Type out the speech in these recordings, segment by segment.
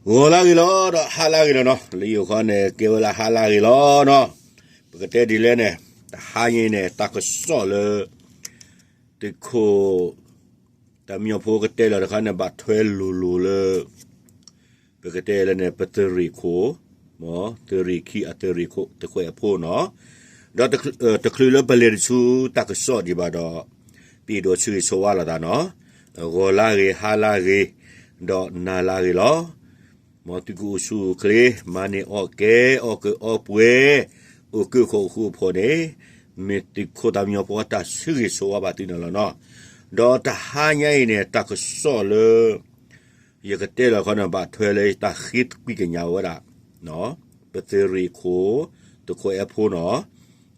ဂီၤလၢဂ့ၤလီၤ ဒီးဟါလၢဂ့ၤလီၤနီၤ, လၢယိၤခီန့ၣ် ကဲဝဲလၢဟါလၢဂ့ၤလီၤနီၤ. ပကတဲဒ်လဲၣ်န့ၣ်, တဟါညါအံၤန့ၣ် တၢ်ကစီၣ်လၢ သုးခိၣ် တၢ်မံညီဖိကတဲလီၤတခါန့ၣ် ဘၣ်ထွဲလိၤလိၤလၢ ပကတဲလၢန့ၣ် ပသုးရ့ၣ်ခိၣ်, သုးရ့ၣ်ခံအသုးရ့ၣ်ခိၣ် သုးခိၣ်အဲၣ်ဖိနီၤ, ဒီးတချုးလၢပလဲၤတဆူတၢ်ကစီၣ်ဒံးဘၣ်ဒီး ပအဲၣ်ဒိးဆၢဂ့ၤဆၢဝါလိာ်သးနီၤ, ဂီၤလၢဂ့ၤ ဟါလၢဂ့ၤ ဒီးနၤလၢဂ့ၤလီၤ. မ်သုကအိၣ်ဆူၣ်အိၣ်ချ့ မၤန့ၢ်အီၣ်ကဲ အီၣ်ကၢအီပှဲၤ အိၣ်ကၢဃီၣ်အိၣ်ဃူအိၣ်ဖိးန့ၣ် မ့ၢ်သုးခိၣ်တၢ်မံညီဖိအတၢ်ဆၢဂ့ၤဆၢဝါဘၣ်သုန့ၣ်လီၤနီၤ. ဒီးတဟါညါအံၤန့ၣ် တၢ်ကစီၣ်လၢ ယကတဲလီၤခီန့ၣ် ဘၣ်ထွဲလၢတၢ်ဃ့ကွံာ်ကညးဝဲဒၣ် ပသုးရ့ၣ်ခိၣ် သုးခိၣ်အဲၣ်ဖိနီ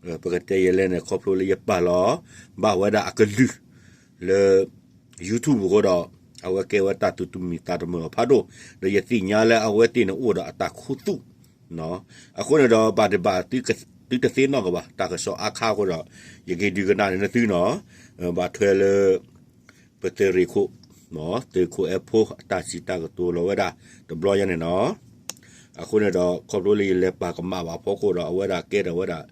ၤ, ပကတဲယဲလဲၣ်န့ၣ် ခီဖျိလၢယပာ်လီၤ ဘၣ်ဝဲဒၣ်အကလုၢ် လၢ YouTube အဃိဒီး အဝဲကဲဝဲတၢ်သူၣ်တမုာ်သးတမုာ်အီၤဖးဒိၣ်, ဒီးယသ့ၣ်ညါလၢအဝဲသ့ၣ်န့ၣ်အိၣ်ဒီးအတၢ်ခူသူၣ်, အဃိန့ၣ်ဒီးဘၣ်တဘၣ် သုတသ့ၣ်နီၣ်ကဘၣ် တၢ်ကစီၣ်အါခါအဃိဒီး ယကဟ့ၣ်ဒုးကနၣ်န့ၣ်သုနီၤ, ဘၣ်ထွဲလၢ ပသုးရ့ၣ်ခိၣ် သုးခိၣ်အဲၣ်ဖိအတၢ်စံးတၢ်ကတိၤလီၤဝဲဒၣ်တဘျီညါန့ၣ်နီၤ. အဃိန့ၣ်ဒီး ခီဖျိလၢယလဲၤပာ်ကမၣ်ဘၣ်အဖီခိၣ်ဒီး အဝဲဒၣ်ကဲထီၣ်ဝဲဒၣ်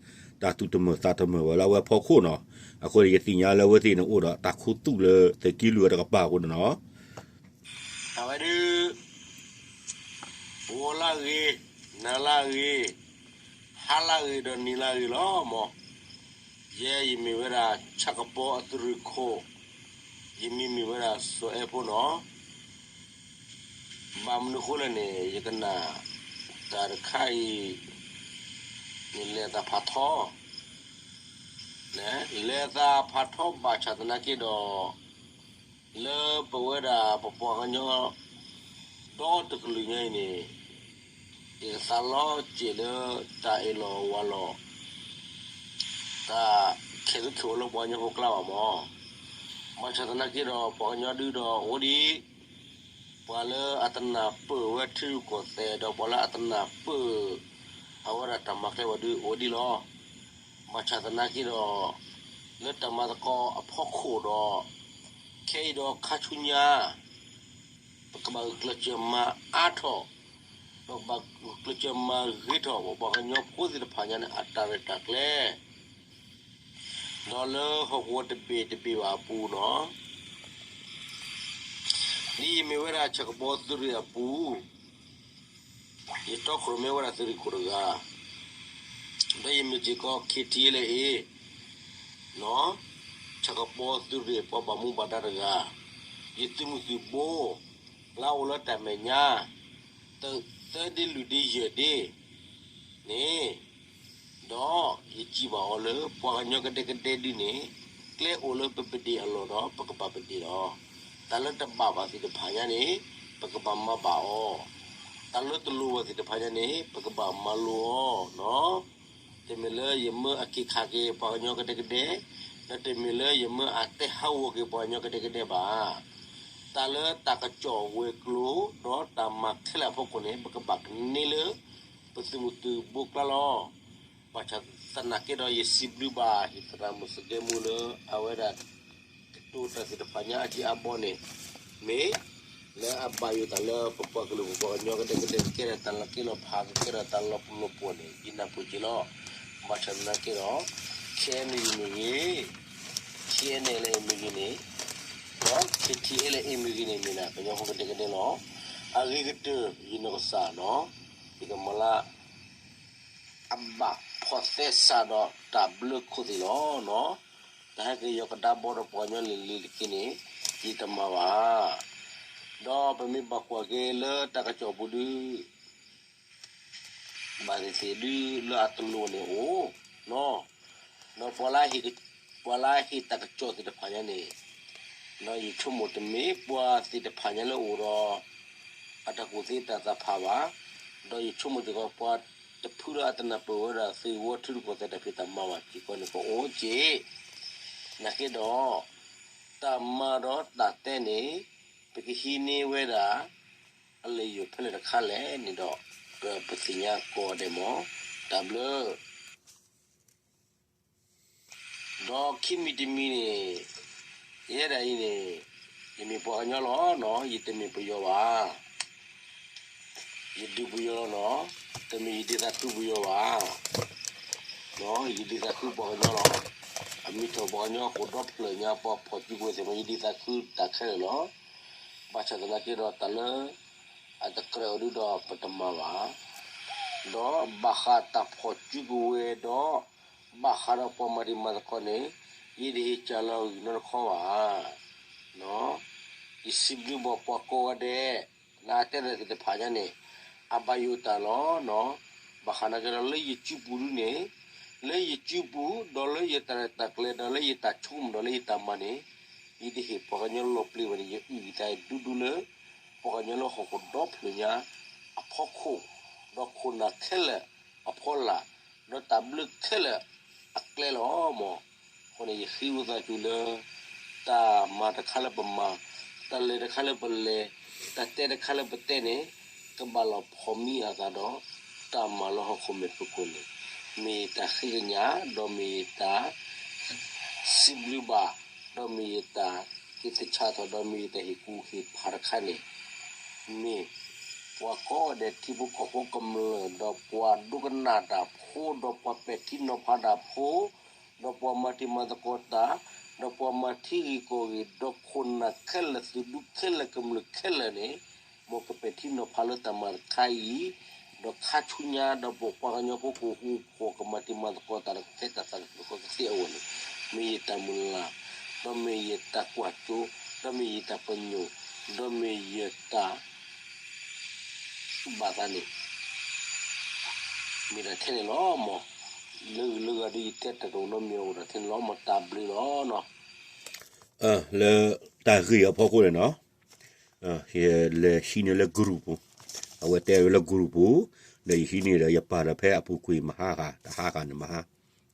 တၢ်သူၣ်တမုာ်သးတမုာ်ဝဲလၢအဝဲဖီခိၣ်နီၤ. အဃိန့ၣ် ယသ့ၣ်ညါလၢအဝဲသ့ၣ်န့ၣ်အိၣ်ဒီးတၢ်ခူသူၣ်လၢသုးက့လွံၢ်ဝဲတကပၤအဃိန့ၣ်နီၤ. အဝဲဒၣ် ဂီၤလၢဂ့ၤ, နၤလၢဂ့ၤ, ဟါလၢဂ့ၤဒီးနံၤလၢဂ့ၤလီၤမး. ယဲယမ့ၢ်ဝဲဒၣ်ဆၣ်ကပီၤအသုးရ့ၣ်ခိၣ်, ယမံၤမ့ၢ်ဝဲဒၣ်စီၤအဲၣ်ဖိနီၤ. ဘၣ်မနုၤဃိလဲၣ်န့ၣ် ယကနၣ်တၢ်တခါအံၤ န့ၣ်လဲၤသးဖးထီ, လဲၤသးဖးထီဘၣ်ဆၣ်သနာ်က့ဒီး လၢပဝဲဒၣ်ပပှၤကညီ ဒီတကလုာ်ညါအံၤန့ၣ် ယကသးလီၤစဲးလၢတၢ်အ့ၣ်လိာ်ဝါလိာ် တၢ်ခဲၣ်သခ့ၣ်အိၣ်လၢပှၤကညီဖိကျါဘၣ်မး. ဘၣ်ဆၣ်သနာ်က့ဒီး ပှၤကညီဒုဒီးအိၣ်ဒံး, ပှၤလၢအတနၢ်ပၢၢ်ဝဲထံရူၢ်ကီၢ်သဲး ဒီးပှၤလၢအတနၢ်ပၢၢ် အဝဲဒၣ်တၢ်မၤကျဲဝဲဒုအိၣ်ဒံးလီၤ. ဘၣ်ဆၣ်သနာ်က့ဒီး လၢတၢ်မၤသကိးအဖီခိၣ်ဒီး ခဲအံၤဒီးခါဆူညါ ပကဘၣ်ဂုာ်ကျဲးစၢးမၤအါထီၣ်, ပကဘၣ်ဂုာ်ကျဲးစၢးမၤဂ့ၤထီၣ် ပပှၤကညီဖိသ့ၣ်တဖၣ်ညါန့ၣ် အတၢ်ရဲၣ်တၢ်ကျဲၤ ဒီးလၢဟီၣ်ကဝီၤတဘ့ၣ်တဘ့ၣ်ဘၣ်အပူၤနီၤ. ဒ်ယမ့ၢ်ဝဲဒၣ်ဆၣ်ကပီၤသုးရ့ၣ်အပူၤ ယတီခိၣ်ရိၣ်မဲဝဲဒၣ်သုးရ့ၣ်ခိၣ်တဂၤ, ဒီးယမ့ၢ်စ့ၢ်ကီး ခ့ထံအဲလၢအ့ ဆၣ်ကပီၤသုးရ့ၣ်ပှၤဘၣ်မူဘၣ်ဒါတဂၤ, ယသုးမုၢ်သုးဘိ လၢအအိၣ်လၢတၢ်မဲာ်ညါ သၢဒ့လွံၢ်ဒ့ယဲၢ်ဒ့န့ၣ်, ဒီးယစံးဘၣ်အီၤလၢ ပှၤကညီကဒဲကဒဲဒုန့ၣ် ကျဲအိၣ်လၢပပဒ့ၣ်အလီၢ်ဒီး ပကဘၣ်ပဒ့ၣ်လီၤ. တၢ်လၢတဘၣ်ဘၣ်သ့ၣ်တဖၣ်ညါန့ၣ် ပကဘၣ်မၤဘၣ်အီၤ, တၢ်လၢတလိၤဘၣ်သ့ၣ်တဖၣ်ညါန့ၣ် ပကဘၣ်မၤလိအီၤနီၤ. တမ့ၢ်လၢယမၢအက့ၤခးက့ၤပှၤကညီကဒဲကဒဲ, ဒီးတမ့ၢ်လၢယမၢအတဲဟးဂီၤက့ၤပှၤကညီကဒဲကဒဲဘၣ်. တၢ်လၢတၢ်ကစီၣ်ဝဲၤကျိၤ ဒီးတၢ်မၤခဲလၢာ်အဖီခိၣ်န့ၣ် ပကဘၣ်ကန့ၢ်လၢ ပသုးမုၢ်သုးဘိကျါလီၤ. ဘၣ်ဆၣ်သနာ်က့ဒီး ယစံးဘျုးဘၣ် ဟံၣ်သရၣ်မုၣ်သကဲမူလၢ အဝဲဒၣ် ကတိၤတၢ်သ့ၣ်တဖၣ်ညါအကံအါဘီန့ၣ် မ့ၢ်လၢအဘၣ်ယိၣ်တၢ်လၢပပှၤကလုာ်ပပှၤကညီကဒဲကဒဲ ကကဲထီၣ်တၢ်လီၤက့လီၤဖး ကကဲထီၣ်တၢ်လီၤပလိာ်ပှီၢ်န့ၣ် ယနၢ်ပၢၢ်က့ၤလီၤ. ဘၣ်ဆၣ်သနာ်က့ဒီး ခဲအံၤမ့ၢ်ဂ့ၤ, ခဲအံၤမ့ၢ်ဂ့ၤန့ၣ်, ဒီး ခ့ထံအဲလၢအ့မ့ၢ်ဂ့ၤန့ၣ် မ့ၢ်ဒၣ်ကညီဖိကဒဲကဒဲလီၤ. အဂ့ၤကတၢၢ် ယနီၢ်ကစၢ်နီၤ, ယကမၤလၢ အဘၣ်ဖီၣ်သဲစးဒီးတၢ်ဘျၢခိၣ်သ့ၣ်လီၤနီၤ. တၢ်ဟဲက့ၤယီၤကဒါဘီဒီးပှၤကညီလံၤလံၤတက့ၢ်န့ၣ် ယတမၤဘၣ်. ဒီးပမ့ၢ်ဘၣ်ကွၢ်က့ၤလၢတၢ်ကစီၣ်ပူၤဒု ဘၣ်သ့ၣ်သ့ၣ်ဒုလၢအတလိၤန့ၣ်အိၣ်နီၤ. ဒီးပှၤလၢဟ့ၣ်တၢ်ကစီၣ်သ့ၣ်တဖၣ်ညါန့ၣ် ဒီးယဆိကမိၣ်တမ့ၢ်ပှၤသ့ၣ်တဖၣ်ညါလၢအိၣ်ဒီး အတၢ်ကူၣ်သ့တၢ်သးဖးဘၣ်. ဒီးယဆိကမိၣ်စ့ၢ်ကီး ပှၤတဖုလၢအတနၢ်ပၢၢ်ဝဲဒၣ်သုးဝီထံရူၢ်ကီၢ်သဲးတၢ်ဖံးတၢ်မၤဘၣ်စ့ၢ်ကီးန့ၣ် ကအိၣ်က့ၢ်. နာ်က့ဒီး တၢ်မၤဒီးတၢ်တဲန့ၣ် ပကဟံးန့ၢ်ဝဲဒၣ် အလၢယိာ်ဖဲလဲၣ်တခါလဲၣ်န့ၣ်ဒီး ပသ့ၣ်ညါကိးဂၤဒဲးမး တၢ်ဘျၢ ဒီးခံမံၤတမံၤန့ၣ် ယဲဒၣ်အံၤန့ၣ် ယမ့ၢ်ပှၤကညီလီၤနီၤ, ယတမ့ၢ်ပယီၤဘၣ်. ဒုးပယီၤလီၤနီၤ, တမ့ၢ်ယဒုးသးခုပယီၤဘၣ်, ယဒုးသးခုပှၤကညီလီၤ. အမ့ၢ်ထီၣ်ပှၤကညီဃိာ်ဒီဖျၢၣ်ညါ ပှၤဖီၣ်စုကဝဲၤသ့ၣ်မး ယဒုးသးခုတၢ်ခဲလၢာ်လီၤ. ဘၣ်ဆၣ်သနာ်က့ဒီး တၢ်လၢအတကြၢးအီၤဒုဒီးပတမၤဘၣ်, ဒီးဘၣ်ဃးတၢ်ဖီၣ်စုကဝဲၤဒီး ဘၣ်ဃးဒီးပှၤမၤတံၤမၤသကိးန့ၣ် ယတဟ့ၣ်စၢ်လီၤဂံၢ်နီတခီဘၣ်. ယစံးဘျုးဘၣ်ပှၤကိးဂၤဒဲး လၢအတဲတၢ်သ့ၣ်တဖၣ်ညါန့ၣ် အဘၣ်ယိၣ်တၢ်လီၤ. ဘၣ်ဃးနာ်က့ဒီးလၢယစုပူၤဒုန့ၣ်, လၢယစုပူၤ ဒီးလၢယတၢ်ရဲၣ်တၢ်ကျဲၤ ဒီးလၢယတၢ်ဆိကမိၣ် ဒီးလၢယတၢ်မၤန့ၣ်, ယတဟ့ၣ်ပှၤကညီလီၤပျံၤဘၣ်န့ၣ် ယအုၣ်ယသးဒူဒူလၢ ပှၤကညီလၢဟီၣ်ခိၣ်ဒီဖျၢၣ်ညါအဖီခိၣ်, ဒီးခိၣ်နၢ်ခဲလၢာ်အဖီလာ်, ဒီးတၢ်ဘျၢခဲလၢာ်အကျဲလီၤမး. အဃိန့ၣ် ယဃ့ဝံသးစူၤလၢ တၢ်မၤတခါလၢပမၤ, တၢ်လဲၤတခါလၢပလဲၤ, တၢ်တဲတခါလၢပတဲန့ၣ် ကဘၣ်လီၤဖိးမံအသးဒီး တၢ်မၤလၢဟီၣ်ခိၣ်မဲာ်ဖုၣ်ကိာ်န့ၣ် မ့ၢ်ယတၢ်ဃ့ကညး ဒီးမ့ၢ်ယတၢ် စံးဘျုးဘၣ်, ဒီးမ့ၢ်ယတၢ်ကသဆၣ်ထီၣ် ဒီးမ့ၢ်ယတၢ်ဟ့ၣ်ကူၣ်ဟ့ၣ်ဖးတခါန့ၣ် မ့ၢ်ပှၤကိးဂၤဒဲး ထံဖိကီၢ်ဖိကမျၢၢ် ဒီးပှၤဒိကနၣ်တၢ်ဖိ ဒီးပှၤပဲာ်ထံနီၤဖးတၢ်ဖိ ဒီးပှၤမၤတံၤမၤသကိးတၢ်, ဒီးပှၤမၤထံဂ့ၢ်ကီၢ်ဂ့ၢ်, ဒီးခိၣ်နၢ်ခဲလၢာ် သုးဒူခဲလၢာ် ကမျၢၢ်ခဲလၢာ်န့ၣ် မ်ကပဲာ်ထံနီၤဖးလၢတၢ်မၤတခါအံၤ, ဒီးခါဆူညါ ဒီးပပှၤကညီဖိကအိၣ်ဃူအိၣ်ဖိး ကမၤတံၤမၤသကိးတၢ် ဒီးကကဲတၢ်သးကသီကသ့အဂီၢ်န့ၣ် မ့ၢ်ယတၢ်မုၢ်လၢ်, ဒီးမ့ၢ်ယတၢ်ကွၢ်စိ, ဒီးမ့ၢ်ယတၢ်ပညိၣ်, ဒီးမ့ၢ်ယတၢ် ဘၣ်သးန့ၣ် မ့ၢ်တၢ်ထဲန့ၣ်လီၤမး. လၢဂုၤလၢဂၤဒီး ယတဲတၢ်တအိၣ်နီတမံၤ အိၣ်ဒၣ်ထဲန့ၣ်လီၤမး. တၢ်ဘျုးလီၤနီၤ. လၢတၢ်ဂ့ၢ်အဖီခိၣ်န့ၣ်နီၤ, ယလဲၤဟံးန့ၢ်လၢ group ပူၤ, အဝဲတဲဝဲလၢ group ပူၤ, ဒီးယဟံးန့ၢ်ဒီး ယပာ်လီၤဖဲအပူၤကွံာ်မဟါဃၣ် တဟါဃၣ်န့ၣ်မဟါ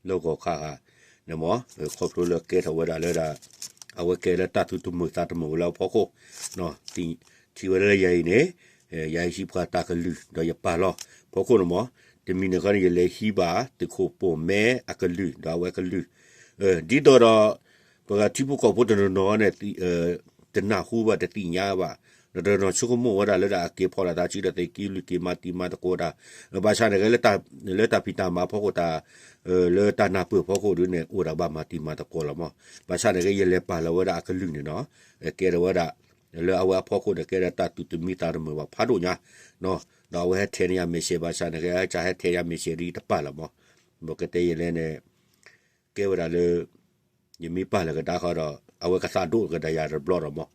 လၢဂီၤခါဃၣ်န့ၣ်မး, ခီဖျိလၢကဲထီၣ်ဝဲဒၣ်လၢဒၣ် အဝဲကဲလၢတၢ်သူၣ်တမုာ်သးတမုာ်ဝဲလၢအဖီခိၣ်, ထံၣ်ဝဲလၢယၤအံၤန့ၣ် ယဟံးပှၤတၢ်ကလုၢ် ဒီးယပာ်လီၤဖီခိၣ်န့ၣ်မး, တမံၤန့ၣ်ခီန့ၣ် ယလဲၤဟံးဘၣ်သုးခိၣ်ပိာ်မဲအကလုၢ် ဒီးအဝဲကလုၢ်, ဒ်သိးဒီး ပှၤထံဖိကီၢ်ဖိတနီၤနီၤန့ၣ် တနၢ်ဟူဘၣ် တသ့ၣ်ညါဘၣ်, ဒီးတနီၤဆိကမိၣ်ဝဲဒၣ်လၢဒၣ်အက့ၤဖီၣ်လိာ်သးစုဒီး သုးက့လွံၢ်က့ၤမၤတံၤမၤသကိးတၢ်, ဘၣ်ဆၣ်န့ၣ်ဂ့ၤ လၢတၢ်ဖံးတၢ်မၤအဖီခိၣ်တၢ် လၢတၢ်နၢ်ပၢၢ်ဖီခိၣ်ဒုန့ၣ် အိၣ်ဒၣ်ဘၣ်မၤတံၤမၤသကိးလီၤမး. ဘၣ်ဆၣ်န့ၣ်ဂ့ၤ ယလဲၤပာ်လီၤဝဲဒၣ်အကလုၢ်န့ၣ်နီၤ, ကဲထီၣ်ဝဲဒၣ် လၢအဝဲအဖီခိၣ်န့ၣ် ကဲဒၣ်တၢ်သူၣ်တမံသးတမုာ်ဘၣ်ဖးဒိၣ်ညါ, ဒီးအဝဲဟဲထဲန့ၢ်ယၤ message ဘၣ်ဆၣ်န့ၣ်ဂ့ၤ ကဟဲထဲယၤ message ဒ်တပာ်လီၤမး, ဘၣ်ကတဲယလဲၣ်န့ၣ် ကဲဝဲဒၣ်လၢ ယမ့ၢ်ပာ်လီၤကဒါဃီဒီး အဝဲကသးဒိၣ်ကဒါယၤတဘျီဒီးမး,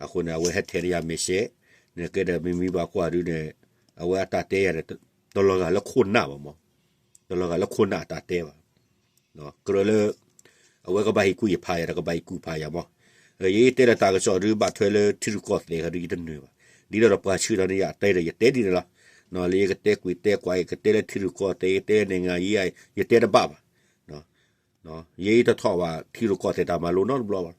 အဃိန့ၣ် အဝဲဟဲထဲန့ၢ်ယၤ message န့ၣ် ကဲဒီးမ့မ့ၢ်ဘၣ်ကွၢ်ဒုန့ၣ် အဝဲအတၢ်တဲယၤန့ၣ် တလီၤဂာ်လၢခိၣ်နၢ်ဘၣ်မး, တလီၤဂာ်လၢခိၣ်နၢ်အတၢ်တဲဘၣ်, ကြၢးလၢ အဝဲကဘၣ်ဟ့ၣ်ကူၣ်ဟ့ၣ်ဖးယၤဒီး ကဘၣ်ဟ့ၣ်ကူၣ်ဖးယၤမး, ယတဲလၢတၢ်ကစီၣ်ဒု ဘၣ်ထွဲလၢထံရူၢ်ကီၢ်သဲးဃီဒု ယတနၢၤဘၣ်, ဒ်သိးဒီးပှၤဆှၢဒီးန့ၣ် ယတဲဒီး ယတဲဒ်န့ၣ်လီၤ, လၢယကတဲကွံာ်တဲကွၢ် ယကတဲလၢထံရူၢ်ကီၢ်သဲး ယတဲန့ၣ် ငါယဲ ယတဲတဘၣ်ဘၣ် ယဲအံၤတထီၣ်ဘၣ်ထံရူၢ်ကီၢ်သဲးတၢ်မၤလိနီတဘျီဘၣ်,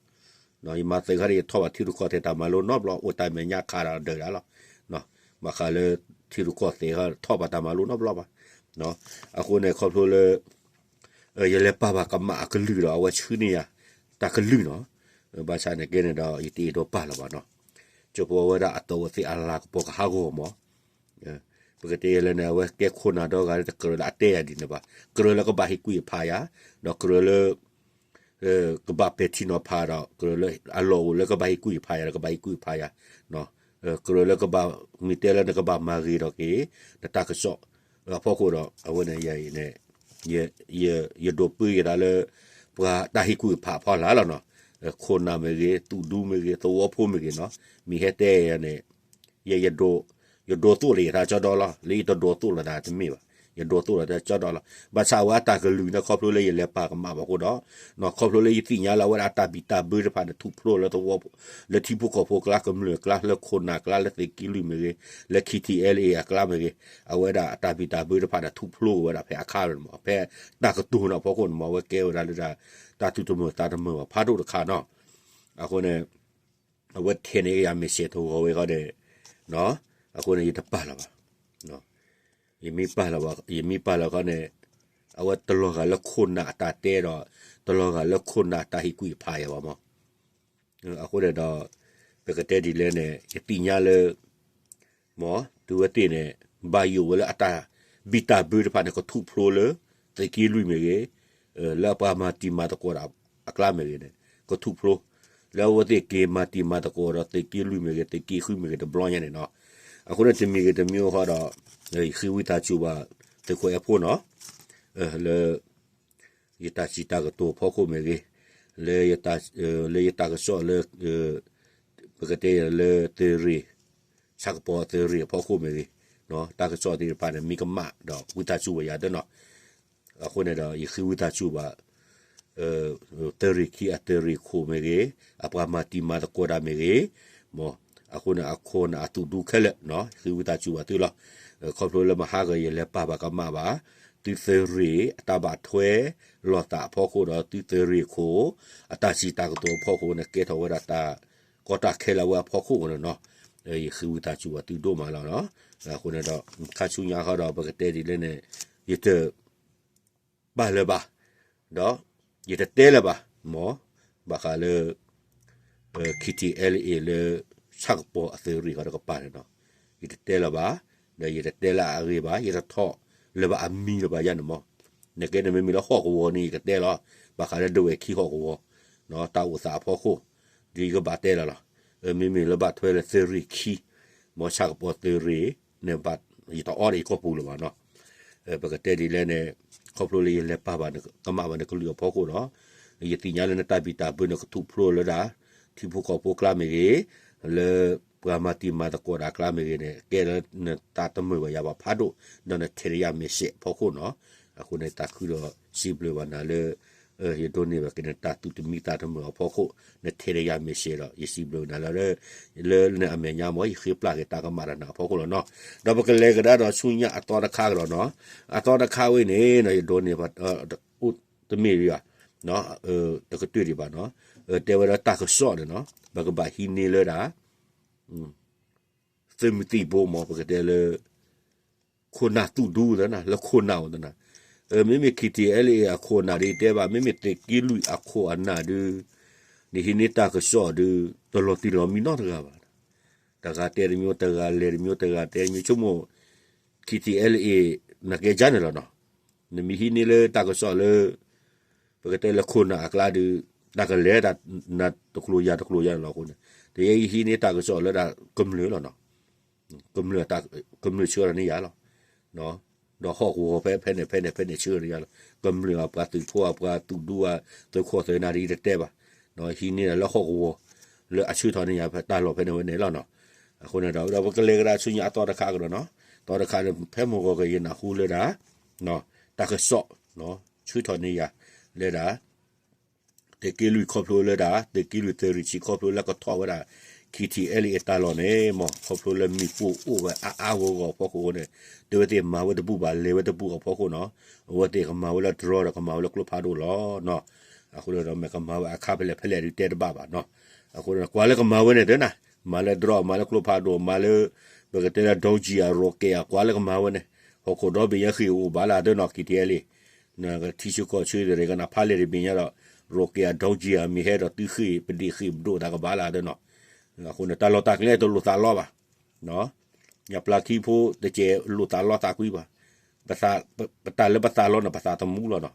ယမၤသ့ခါန့ၣ် ယထီၣ်ဘၣ်ထံရူၢ်ကီၢ်သဲးတၢ်မၤလိနီတဘျီ, အိၣ်တၢ်မဲာ်ညါခးဒီးဒၢးဒၣ်လီၤ, ဘၣ်ဃးလၢထံရူၢ်ကီၢ်သဲးထီၣ်ဘၣ်တၢ်မၤလိနီတဘျီဘၣ်, အဃိန့ၣ် ခီဖျိလၢ ယလဲၤပာ်ဘၣ်ကမၣ်အကလုၢ်ဒီး အဝဲဆှၢန့ၢ်ယၤ တၢ်ကလုၢ်နီၤ, ဘၣ်ဆၣ်န့ၣ်ကဲန့ၣ်ဒီး ယတအဲၣ်ဒိးပာ်လၢၤဘၣ်နီၤ, ကၠိဖိအဝဲဒၣ်အတီၢ်ဝဲသ့ၣ်အလၤကပီၤကဟးဂီၤမး ပကတဲယဲလဲၣ်န့ၣ် အဝဲကဲခိၣ်နၢ်ဒီဂၤလၢတကြၢးလၢအတဲယၤဒ်န့ၣ်ဘၣ်, ကြၢးလၢကဘၣ်ဟ့ၣ်ကူၣ်ဟ့ၣ်ဖးယၤ, ဒီးကြၢးလၢ ကဘၣ်ပဲာ်ထံနီၤဖးဒီး ကြၢးလၢအလီၢ်အိၣ်လၢကဘၣ်ဟ့ၣ်ကူၣ်ဟ့ၣ်ဖးယၤဒီး ကဘၣ်ဟ့ၣ်ကူၣ်ဟ့ၣ်ဖးယၤ, ကြၢးလၢကဘၣ် မ့ၢ်တဲလၢနကဘၣ်မၤဂ့ၤထီၣ်က့ၤ နတၢ်ကစီၣ်အဖီခိၣ်ဒီး အဝဲန့ၣ်ယၤအံၤန့ၣ် ယဒိးပၢယသးလၢ ပှၤတၢ်ဟ့ၣ်ကူၣ်ဟ့ၣ်ဖးအဖီလာ်လီၤနီၤ, ခိၣ်နၢ်မ့ၢ်ဂ့ၤ သူၣ်ဒူမ့ၢ်ဂ့ၤ သဝီဖိမ့ၢ်ဂ့ၤနီၤ, မ့ၢ်ဟဲတဲယၤန့ၣ် ယ ယဒိးသိၣ်လိာ်ယသးကၠီဒီလီၤ, လၢယတဒိးသိၣ်လိာ်သးတမ့ၢ်ဘၣ်, ယဒိးသိၣ်လိာ်သးကၠီဒီလီၤ, ဘၣ်ဆၣ်အဝဲအတၢ်ကလုၢ်န့ၣ် ခီဖျိလၢယလဲၤပာ်ကမၣ်ဘၣ်အဃိဒီး ခီဖျိလၢယသ့ၣ်ညါလၢအဝဲဒၣ်အတၢ်ဘံၣ်တၢ်ဘၢတဖၣ်န့ၣ် ထူၣ်ဖျိလၢသဝီ လၢထံဖိကီၢ်ဖိအကျါ ကမျၢၢ်အကျါ လၢခိၣ်နၢ်အကျါ လၢသုးက့လွံၢ်မ့ၢ်ဂ့ၤ လၢ K T L A အကျါမ့ၢ်ဂ့ၤ, အဝဲဒၣ်အတၢ်ဘံၣ်တၢ်ဘၢတဖၣ်န့ၣ် ထူၣ်ဖျိဝဲဒၣ်ဖဲအခါန့ၣ်မး ဖဲတၢ်ကတိၤန့ၣ်အဖီခိၣ်န့ၣ်မး အဝဲကဲဝဲဒၣ်လၢဒၣ် တၢ်သူၣ်တမုာ်သးတမုာ်ဘၣ်ဖးဒိၣ်တခါနီၤ, အဃိန့ၣ် အဝဲထဲန့ၢ်ယၤ message တဂီၤဝဲဃီဒီး အဃိန့ၣ် ယတပာ်လၢၤဘၣ်, ယမ့ၢ်ပာ်လၢၤဘၣ် ယမ့ၢ်ပာ်လၢၤဃီန့ၣ် အဝဲတလီၤဂာ်လၢခိၣ်နၢ်အတၢ်တဲဒီး တလီၤဂာ်လၢခိၣ်နၢ်အတၢ်ဟ့ၣ်ကူၣ်ဟ့ၣ်ဖးယၤဘၣ်မး, အဃိန့ၣ်ဒီး ပကတဲဒ်လဲၣ်န့ၣ် ယသ့ၣ်ညါလၢ မ့ၢ်တုၤဝဲသ့ၣ်န့ၣ် ဘၣ်ယိၣ်ဝဲလၢအတၢ်ဘံၣ်တၢ်ဘၢတဖၣ်န့ၣ် ကထူၣ်ဖျိလၢ သုးက့လွံၢ်မ့ၢ်ဂ့ၤ, လၢအပှၤမၤတံၤမၤသကိးအကျါမ့ၢ်ဂ့ၤန့ၣ် ကထူၣ်ဖျိ, လၢအဝဲသ့ၣ်က့ၤမၤတံၤမၤသကိးဒီး သုးက့လွံၢ်မ့ၢ်ဂ့ၤ သုးက့ဃုမ့ၢ်ဂ့ၤ တဘျီညါန့ၣ်နီၤ. အဃိန့ၣ်တမံၤဂ့ၤတမံၤဂ့ၤဃီဒီး ယဃ့ဝံသးစူၤဘၣ် သုးခိၣ်အဲၣ်ဖိနီၤ လၢ ယတၢ်စံးတၢ်ကတိၤအဖီခိၣ်မ့ၢ်ဂ့ၤ, လၢယတၢ်ကစီၣ်လၢ ပကတဲလၢသုးရ့ၣ် ဆၣ်ကပီၤသုးရ့ၣ်အဖီခိၣ်မ့ၢ်ဂ့ၤ, တၢ်ကစီၣ်သ့ၣ်တဖၣ်န့ၣ် မ့ၢ်ကမၣ်ဒီးဝံသးစူၤဘၣ်ယၤသနီၤ. အဃိန့ၣ်ဒီး ယဃ့ဝံသးစူၤဘၣ် သုးရ့ၣ်ခံအသုးရ့ၣ်ခိၣ်မ့ၢ်ဂ့ၤ, အပှၤမၤတံၤမၤသကိးတၢ်မ့ၢ်ဂ့ၤ, မ်အဃိန့ၣ် အခိၣ်နၢ်အသူၣ်ဒူခဲလၢာ် ဃ့ဝံသးစူၤဘၣ်သုလီၤ. ခီဖျိလၢမဟါကီၤ ယလဲၤပာ်ဘၣ်ကမၣ်ဘၣ် သုသုးရ့ၣ်အတၢ်ဘၣ်ထွဲလိာ်သးအဖီခိၣ်ဒီး သုသုးရ့ၣ်ခိၣ် အတၢ်စံးတၢ်ကတိၤအဖီခိၣ်န့ၣ် ကဲထီၣ်ဝဲဒၣ်တၢ်ကီတၢ်ခဲလၢာ်ဝဲအဖီခိၣ်န့ၣ်နီၤ. ယဃ့ဝံသးစူၤဘၣ်သုဒိၣ်မးလီၤနီၤ. အဃိန့ၣ်ဒီး ခါဆူညါဃီဒီး ပကတဲဒ်လဲၣ်န့ၣ် ယတ ပာ်လၢၤဘၣ်, ဒီးယတတဲလၢၤဘၣ်, မ်ဘၣ်ဃးလၢ KTLA လၢ ဆၣ်ကပီၤအသုးရ့ၣ်ဃီတကပၤန့ၣ်နီၤ, ယတတဲလၢၤဘၣ်, ဒီးယတတဲလၢအဂ့ၢ်ဘၣ်, ယတထီၣ်လၢၤဘၣ်အမံၤလၢၤဘၣ်ယၤန့ၣ်မး. နကဲန့ၣ်မ့မ့ၢ်လၢဟီၣ်ကဝီၤန့ၣ် ယကတဲလီၤ, ဘၣ်ဃးလၢဒဝဲၢ်ခံဟီၣ်ကဝီၤ တၢ်အိၣ်သးအဖီခိၣ် ဒီးယကဘၣ်တဲလီၤလီၤ. မ့မ့ၢ်လၢဘၣ်ထွဲလၢသုးရ့ၣ်ခံ မ်ဆၣ်ကပီၤသုးရ့ၣ်န့ၣ် ယတအီဒီးယကီၢ်ပူၤလၢၤဘၣ်နီၤ. ပကတဲဒ်လဲၣ်န့ၣ် ခီဖျိလၢယလဲၤပာ်ဘၣ် ကမၣ်ဘၣ်နကလုာ်အဖီခိၣ်ဒီး ယသ့ၣ်ညါလၢနတၢ်ဘံၣ်တၢ်ဘၢန့ၣ် ကထူၣ်ဖျိလၢဒၣ် ထံဖိကီၢ်ဖိအကျါမ့ၢ်ဂ့ၤ, လၢပှၤမၤတံၤမၤသကိးတၢ်အကျါမ့ၢ်ဂ့ၤန့ၣ် ကဲလၢနတၢ်တမုာ်ဘၣ်ယၤဘၣ်ဖးဒိၣ် ဒီးနထဲးတယၤမဲာ်ဆှဲးအဖီခိၣ်နီၤ. အဃိန့ၣ် တၢ်ခုဒီးစံးဘျုးဘၣ်နၤလၢ ယဒိးန့ၢ်ဘၣ်က့ၤနတၢ်သူၣ်တမံသးတမုာ်အဖီခိၣ် နထဲးတယၤမဲာ်ဆှဲးဒီး ယစံးဘျုးနၤလၢ လၢနအမဲာ်ညါမ့ၢ် ယဃ့ပျၢ်က့ၤတၢ်ကမၣ်တၢ်နၤအဖီခိၣ်လီၤနီၤ. ဒီးပကလဲၤကဒါဒီးဆူညါအသီတခါကဒီးနီၤ. အသီတခါဝဲန့ၣ် ယဒိးန့ၢ်ဘၣ် အိၣ်တမ့ၢ်ဒံးဘၣ် တကတၢၢ်ဒံးဘၣ်နီၤ. တဲဝဲဒၣ်တၢ်ကစီၣ်န့ၣ်နီၤ ပကဘၣ်ဟံးန့ၢ်လၢဒၣ် သုးမုၢ်သံၣ်ဘိမ့ၢ် ပကတဲလၢ ခိၣ်နၢ်သူၣ်ဒူသနၤ လၢခိၣ်နၢ်အိၣ်သနၤ. မ့မ့ၢ် KTLA အခိၣ်အနၢ်ဒ်တဲဘၣ် မ့မ့ၢ်သုးက့လွံၢ်အခိၣ်အနၢ်ဒုး နဟံးန့ၢ်တၢ်ကစီၣ်ဒုး တလီၤတံၢ်လီၤမံနီတဂၤဘၣ်. တဂၤတဲတမျိုး တဂၤလဲၤတမျိုး တဂၤတဲတမျိုး ဆိကမိၣ် KTLA နကဲယါန့ၣ်လီၤနီၤ. နမ့ၢ်ဟံးန့ၢ်လၢတၢ်ကစီၣ်လၢ ပကတဲလၢခိၣ်နၢ်အကျါဒုး တၢ်ကလဲၤတၢ် နတကျိၤယၤတကျိၤယၤန့ၣ်လီၤအဃိန့ၣ် တယဲယဟံးန့ၢ်တၢ်ကစီၣ်လၢဒၣ်ကမျၢၢ်လီၤနီၤ. ကမျၢၢ် ကမျၢၢ်ဆှၢထီၣ်န့ၢ်ယၤလီၤ. ဒီးဟီၣ်ကဝီၤဖဲဖဲန့ၣ်ဖဲန့ၣ်ဖဲန့ၣ်ဆှၢန့ၢ်ယၤလီၤ. ကမျၢၢ်အပှၤသုးဖိအပှၤသူၣ်ဒူအသုးခိၣ်သုးနၢ်ဒ်တတဲဘၣ်. ဟံးန့ၢ်ဒၣ်လၢဟီၣ်ကဝီၤ လၢအဆှၢထီၣ်န့ၢ်ယၤဖဲတၢ်လီၢ်ဖဲန့ၣ်ဝဲန့ၣ်လီၤနီၤ. အဃိန့ၣ်ဒီး ဒီးပကလဲၤကဒါဆူညါအသီတခါကဒီးနီၤ. သီတခါန့ၣ် ဖဲမုၢ်ဂီၤကယဲၢ်နၢ်ဟူလၢဒၣ် တၢ်ကစီၣ် ဆှၢထီၣ်န့ၢ်ယၤ လၢဒၣ် သုးက့လွံၢ်ခီဖျိလၢဒၣ် သုးက့လွံၢ်သုးရ့ၣ်ဆံး ခီဖျိလၢကထီၣ်ဝဲဒၣ် KTLA အတၢ်လီၢ်န့ၣ် မ်ခီဖျိလၢမ့ၣ်ပိၢ်အိၣ်ဝဲအါအါဂီၢ်ဂီၢ်အဖီခိၣ်န့ၣ် တဝဲသ့ၣ်မၤဝဲတဘူၣ်ဘၣ် လဲၤဝဲတဘူၣ်အဖီခိၣ်နီၤ. အဝဲသ့ၣ်ကမၤဝဲလၢ drone ဒီးကမၤဝဲလၢကျိဖးဒိၣ်လီၤနီၤ. အဃိန့ၣ်ဒီး မ့ၢ်ကမၤဝဲအခါဖဲလဲၣ်ဖဲလဲၣ်ဒုးတဲတဘၣ်ဘၣ်နီၤ. အဃိန့ၣ် ကွၢ်လၢကမၤဝဲန့ၣ်သ့နီၤ မၤလၢ drone မၤလၢကျိဖးဒိၣ် မၤလၢ ပကတဲလၢ ဒုံးကျည် rocket ကွၢ်လၢကမၤဝဲန့ၣ် ဟီၣ်ခိၣ်ဒီဘ့ၣ်ညါဃ့ၢ်အိၣ်ဘၣ်လၢသနီၤ KTLA ထံဆၢကီၢ်ဆၢတရံးကနၣ်ဖးလဲၣ်တဘ့ၣ်ညါဒီး rocket ဒုံးကျည် မ့ၢ်ဟဲဒီးသုဃ့ၢ် ပဒ့ၣ်ဃ့ၢ်ပဒိၣ်သးကဘၣ်လၢသနီၤ. အဃိန့ၣ် တၢ်လီၢ်တၢ်ကျဲတလိၣ်သးလီဘၣ် ညၣ်ပျၢ်ခံဖိတကဲးလိၣ်သးလီသးကွံဘၣ်. ပတၢ်လၢပသးလီန့ၣ် ပသးသမူလီၤနီၤ.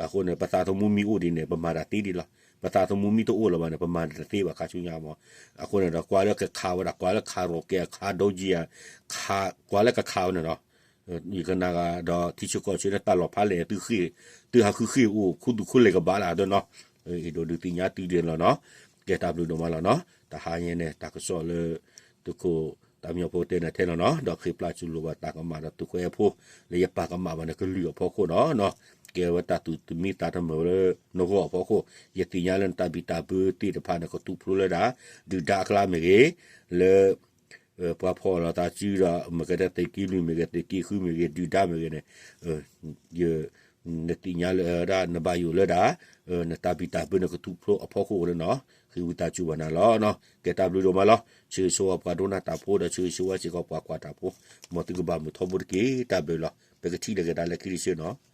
အဃိန့ၣ် ပသးသမူမ့ၢ်အိၣ်ဒံးန့ၣ် ပမၤတၢ်သ့ဒံးလီၤ. ပသးသမူမ့ၢ်တအိၣ်လၢၤဘၣ်န့ၣ် ပမၤတၢ်တသ့ဘၣ်ခါဆူညါမး. အဃိန့ၣ်ဒီး ကွၢ်လၢကခးဝဲဒၣ် ကွၢ်လၢခး rocket ခး ဒုံးကျည် ကွၢ်လၢကခးဝဲန့ၣ်နီၤ. ယကနၣ်ဂ့ၤဒီးထံဆၢကီၢ်ဆၢန့ၣ် တၢ်လီၢ်ဖးလဲၣ် သုဃ့ၢ် သုဟးဃုဃ့ၢ်အိၣ် ခူသူၣ်ခူလဲၣ်ကဘၣ်လၢသနီၤ. အဲၣ်ဒိးဒုးသ့ၣ်ညါသုဒ်န့ၣ်လီၤနီၤ. ကဲတၢ်ဘျုးဒိၣ်မးလီၤနီၤ. တဟါညါန့ၣ် တၢ်ကစီၣ်လၢ သုးခိၣ်သးမံဖိတဲနၤထဲလီၤနီၤ. ဒီးဃ့ပျၢ်စူးလိာ်ဘၣ်တၢ်ကမၣ်ဒီးသုးခိၣ်အဲၣ်ဖိ လၢယပာ်ကမၣ်ဘၣ်နကလုၢ်အဖီခိၣ်နီၤ. ကဲဝဲတၢ်သူၣ်တမံသးတမုာ်လၢနဂီၢ်အဖီခိၣ် ယသ့ၣ်ညါလၢနတၢ်ဘံၣ်တၢ်ဘၢသ့ၣ်တဖၣ်န့ၣ် ကထူၣ်ဖျိလၢဒၣ် ဒုၣ်ဒါအကျါမ့ၢ်ဂ့ၤ လၢ ပှၤဖီၣ်လိာ်သးစုဒီး မ့ၢ်ကဲဒၣ်သုးက့လွံၢ်မ့ၢ်ဂ့ၤ သုးက့ဃုမ့ၢ်ဂ့ၤ ဒုၣ်ဒါမ့ၢ်ဂ့ၤန့ၣ် နသ့ၣ်ညါလၢဒၣ် နဘၣ်ယိၣ်လၢဒၣ် နတၢ်ဘံၣ်တၢ်ဘၢန့ၣ်ကထူၣ်ဖျိအဖီခိၣ်န့ၣ်နီၤ. ဃ့ဝံသးစူၤဘၣ်နၤလီၤ. ကဲတၢ်ဘျုးဒိၣ်မးလီၤ. ဆၢဂ့ၤဆၢဝါပှၤဒိကနၣ်တၢ်ဖိဒီးဆၢဂ့ၤဆၢဝါစ့ၢ်ကီးပှၤကွၢ်တၢ်ဖိ မ်သုကဘၣ်မုာ်ထီဘိတက့ၢ်. တၢ်ဘျုးလီၤ. ပကထံၣ်လိာ်က့ၤသးလၢခံတဆၢနီၤ.